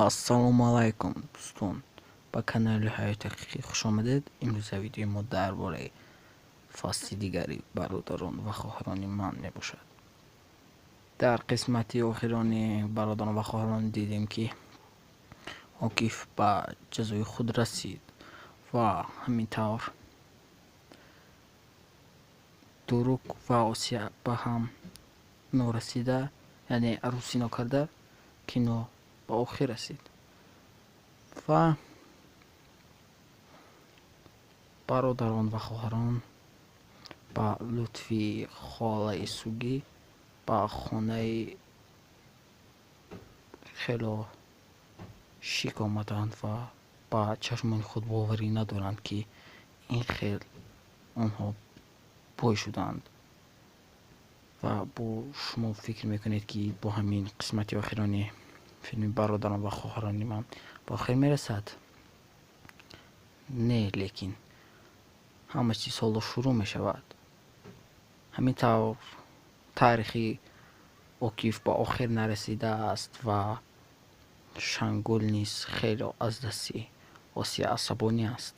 Ассалому алайкум, дӯстон, ба канали Ҳаёти ҳақиқӣ хуш омадед. Имрӯза видеои мо дар бораи фасли дигари «Бародарон ва хоҳарони ман» мебошад. Дар қисмати охирони «Бародарон ва хоҳарон» дидем, ки Окиф ба ҷазои худ расид ва ҳамин тавр Дурук ва Осия ба ҳам норасида, яъне арӯсӣ нокарда, кино ба охир расид ва бародарон ва хоҳарон ба лутфи холаи Сугӣ ба хонаи хело шик омаданд ва ба чашмони худ боварӣ надоранд, ки ин хел онҳо бой шуданд. Ва бо шумо фикр мекунед, ки бо ҳамин қисмати охирони филми «Бародарон ва хоҳарони ман» ба охир мерасад? Не, лекин ҳама чиз ҳоло шурӯъ мешавад. Ҳамин тавр таърихи Окиф ба охир нарасидааст ва Шангул низ хело аз дасти Осия асабонӣ аст.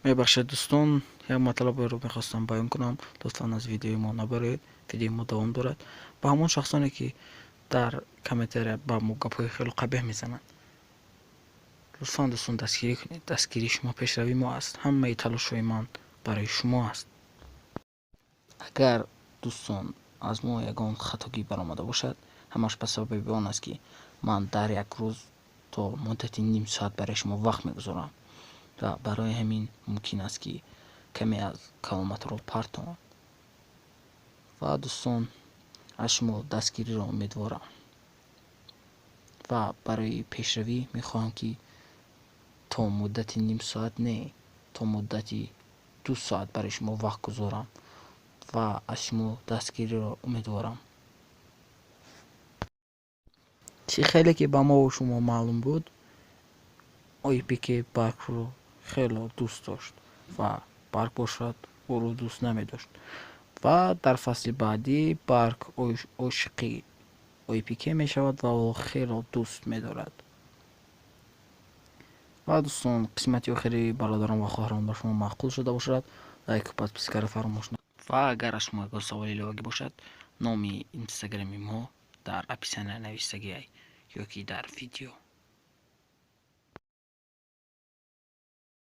Мебахшед, дӯстон, як матлаберо мехостам баён кунам. Лутфан аз видеои мо набароед, видеои мо давом дорад. Ба ҳамон шахсоне, ки дар комментария ба мо гапҳои хело қабеҳ мезананд, лутфан, дӯстон, дастгирӣ кунед. Дастгирии шумо пешравии мо аст. Ҳамаи талошҳои ман барои шумо аст. Агар, дӯстон, аз мо ягон хатогӣ баромада бошад, ҳамаш ба сабаби он аст, ки ман дар як рӯз то муддати ним соат барои шумо вақт мегузорам ва барои ҳамин мумкин аст, ки каме аз каломатро партовам. Ва, дӯстон, аз шумо дастгириро умедворам ва барои пешравӣ мехоҳам, ки то муддати ним соат не, то муддати 2 соат барои шумо вақт гузорам ва аз шумо дастгириро умедворам. Чӣ хеле ки ба мову шумо маълум буд, Ойпике Баркро хело дӯст дошт ва Барк бошад, ӯро дӯст намедошт. Ва дар фасли баъдӣ Барк ошиқи Ойпике мешавад ва ӯро хело дӯст медорад. Ва, дӯстон, қисмати охири «Бародарон ва хоҳарон» ба шумо маъқул шуда бошад, лайку подпискаро фаромӯш на. Ва агар аз шумо ягон саволи иловагӣ бошад, номи инстаграми мо дар описания навиштагиай ё ки дар видео.